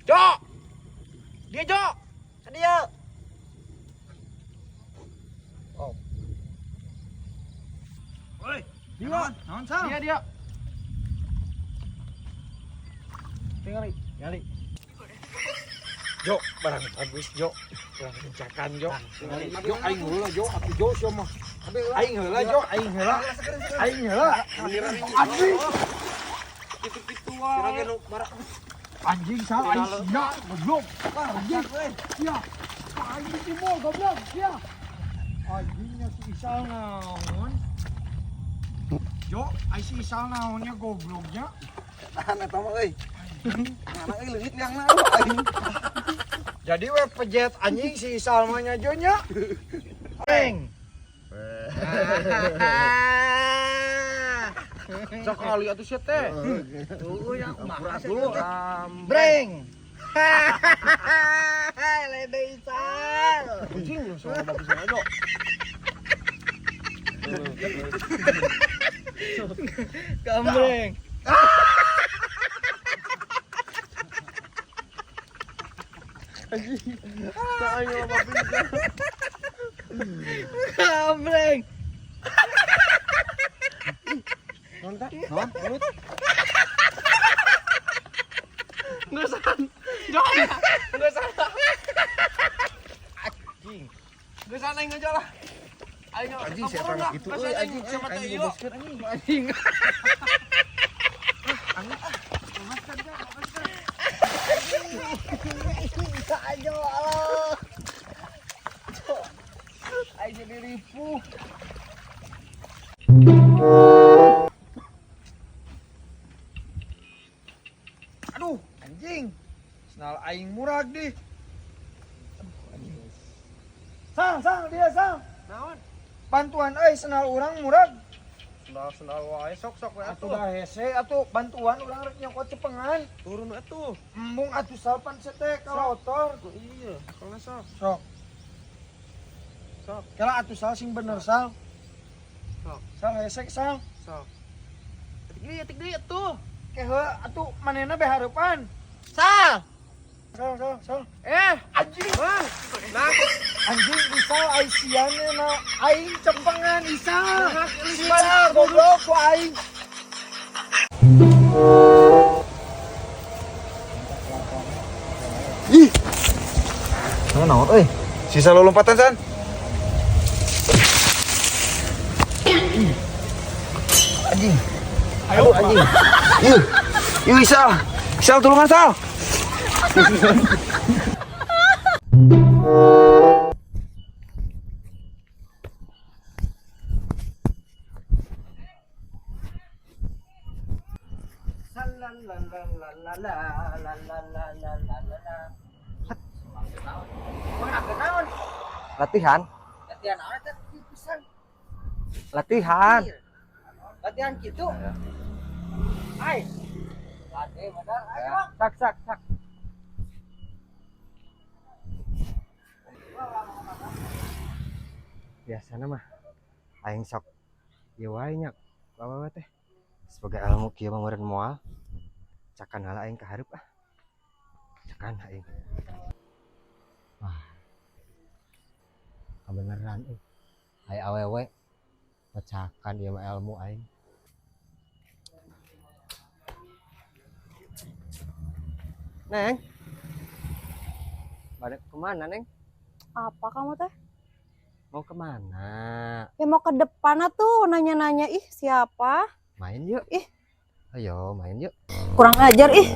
Jo. Dia Jo. Ka dieu. Oh. Woi, Dia. naon Sal? Dia dia. Tinggali, tinggali. Jo, barang bagus Jo. Barang kencakan Jo. Jo aing heula Jo, atuh Jo sia mah. Aing heula Jo, aing heula. Aing heula. Anjing. Gitu-gitu wae. Anjing sal aing sia goblok. Anjing. Sia. Aing ditimbul goblok sia. Anjingnya si Isal naon? Jo, aing si Isal naonnya gobloknya? Tahan eta mah euy. Anak euy leungit liangna aing. Jadi we pejet anjing si Isal mah nya Jo nya. Peng. Sekali atuh sia teh. Tuh ya kumaha Dulu. Breng. Lede Isal. Anjing lu sama bagus aja, Jo. Gambreng. Ayo bagus. Gambreng. Non tah? Non, mulut. Nggak salah. Jo. Nggak salah. Anjing. Nggak salah aing aja lah. Aing Anjing siapa gitu euy anjing siapa teh anjing ieu. boboskeun anjing. Anjing. Ayo Allah. Aing jadi ripuh. Aduh, anjing. Senal aing murag dih. Aduh, anjing. Sang, sang, dia sang. Naon? Bantuan euy senal urang murag. Sendal-sendal wae sok-sok we Atuh atuh. dah hese atuh bantuan urang rek nyokot cepengan. Turun atuh. Embung atuh salpan sete ka motor. Oh, iya, kalau sok. Sok. Sok. Kala atuh sal sing bener sal. Sok. Sal hese sal. Sok. Etik deui, etik deui atuh. Kehe atuh manehna be hareupan. Sal. Sal, sal, sal. Eh, Anjing, Bang. Nah, anjing Isal aisiannya na aing cempengan Isal. Nah, Sia goblok ku aing. Ih. Naon euy? Sisa lo lompatan San. Anjing. Aduh anjing. Ih. Ih Isal. Isal tulungan Sal. Latihan. Latihan apa teh pisan? Latihan. Latihan gitu. Ai. Latihan benar. Ayo. Sak sak sak. Biasana mah aing sok ieu wae nya awewe teh sebagai ilmu kieu mah meureun moal cakan heula aing ka hareup ah. Cakan aing. Wah. Kabeneran euy. Aya awewe pecakan ieu mah ilmu aing. Neng. Balik kemana, Neng? Apa kamu teh? Mau kemana? Ya mau ke depan atuh nanya-nanya ih siapa? Main yuk. Ih. Ayo, main yuk. Kurang ajar ih.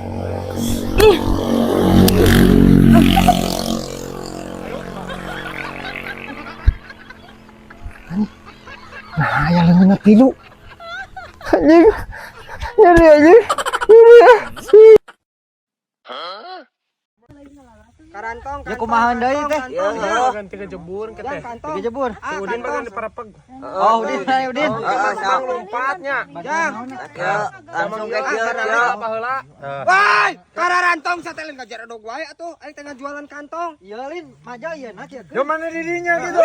Ih. Nah, ya leungeunna tilu. Anjing. Nyeri anjing. Nyeri. Karantong, Ya kumaha deui teh? Kan tiga jebur ke teh. Tiga jebur. Si Udin bagian di parapeg. Oh, Udin, hai Udin. Bang lompatnya. Jang. Langsung ke kieu kieu. Apa heula? Woi, kararantong satelin ngajar edog wae atuh, aing teh ngajualan kantong. Iya, Lin, maja ieu na kieu. Yo mana dirinya gitu.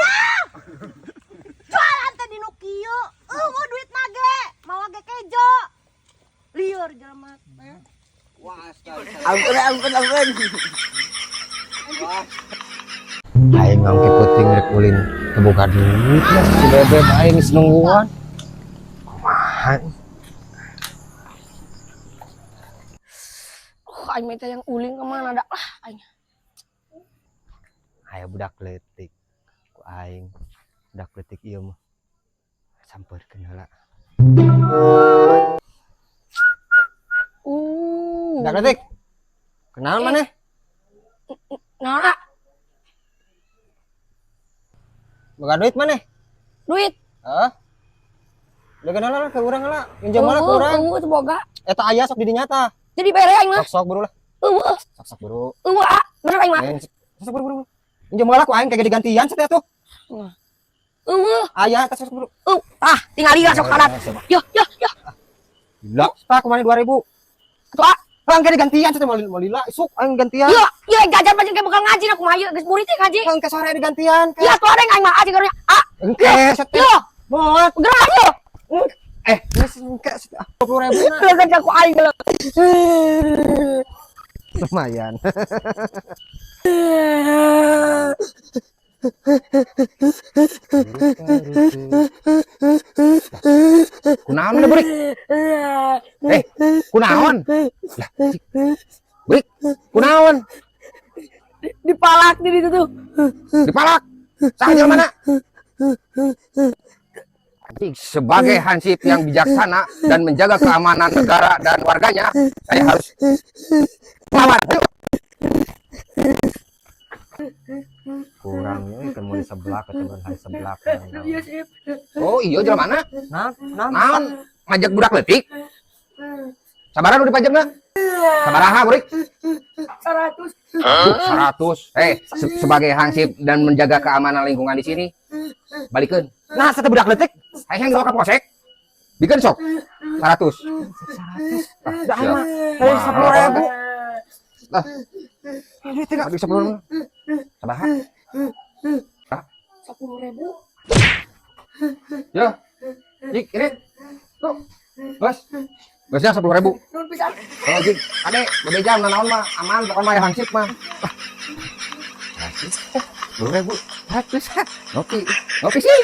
Jualan teh di nu kieu. Eueuh duit nage, mawa ge kejo. Lieur jelema teh. Wah, astaga. Ampun, ampun, ampun. Aing ngangke peuting rek ulin teu boga duit ya si Bebek aing geus nungguan. Kumaha? Oh, aing mah yang ulin kemana dah lah aing. Aya budak leutik. Ku aing budak leutik ieu mah. Sampeurkeun heula. Budak leutik. Kenal maneh? Naon ah? Boga duit maneh? Duit. Hah? Udah kenal lah ke urang lah. Minjem lah ke urang. Eueuh teu boga. Eta aya sok di dinya tah. Jadi bere aing mah. Sok-sok buru lah. Eueuh, Sok-sok buru. eueuh ah. Bener aing mah. Aing sok buru buru. Minjem lah ku aing kayak digantian sateh atuh. Eueuh. Aya eta sok buru. Eueuh. Ah, tinggal lihat sok karat. Yo, yo, yo. Gila, tah kumaha 2000. Atuh ah. Bang kayak digantian sateh mau lila isuk aing gantian. Yo, yo jajan pajeng kayak bakal ngaji aku mah ieu geus murid teh ngaji. Bang ke sore digantian. Iya, tuh ada yang aing mah aja karunya. Ah, Engke sateh. yo, Moal. gerak yo. Eh, geus engke sateh. 20.000 na. Gerak aku aing geuleuh. Lumayan. Kunaon mana burik? Eh, kunaon? Lah, cik. Burik, kunaon? Dipalak di situ tuh. Dipalak. Saha jelema mana? Sebagai hansip yang bijaksana dan menjaga keamanan negara dan warganya, saya harus melawan. Ayo. Kurangnya kan mau di sebelah ketemu hari sebelah. Iya sih. Oh iya jelema mana? Nah, nah, Naon ngajak budak leutik? Sabaraha nu dipajengna? Sabaraha burik? 100. 100. Eh, sebagai hansip dan menjaga keamanan lingkungan di sini, balikeun. Nah, satu budak leutik. Hayang dibawa ka polsek. Bikeun sok. 100. 100. Dah mah. Wah, 10.000. Lah. Duit teh Habis 10.000. Sabaraha? 10.000. Ya. Jik, ini. Tuh. Bos. Bosnya 10.000. Nuhun pisan. Kalau Jik, ade, bebe jam nanaon mah aman pokoknya mah ya hansip mah. Ah. 10.000. 100. Ngopi. Ngopi sih.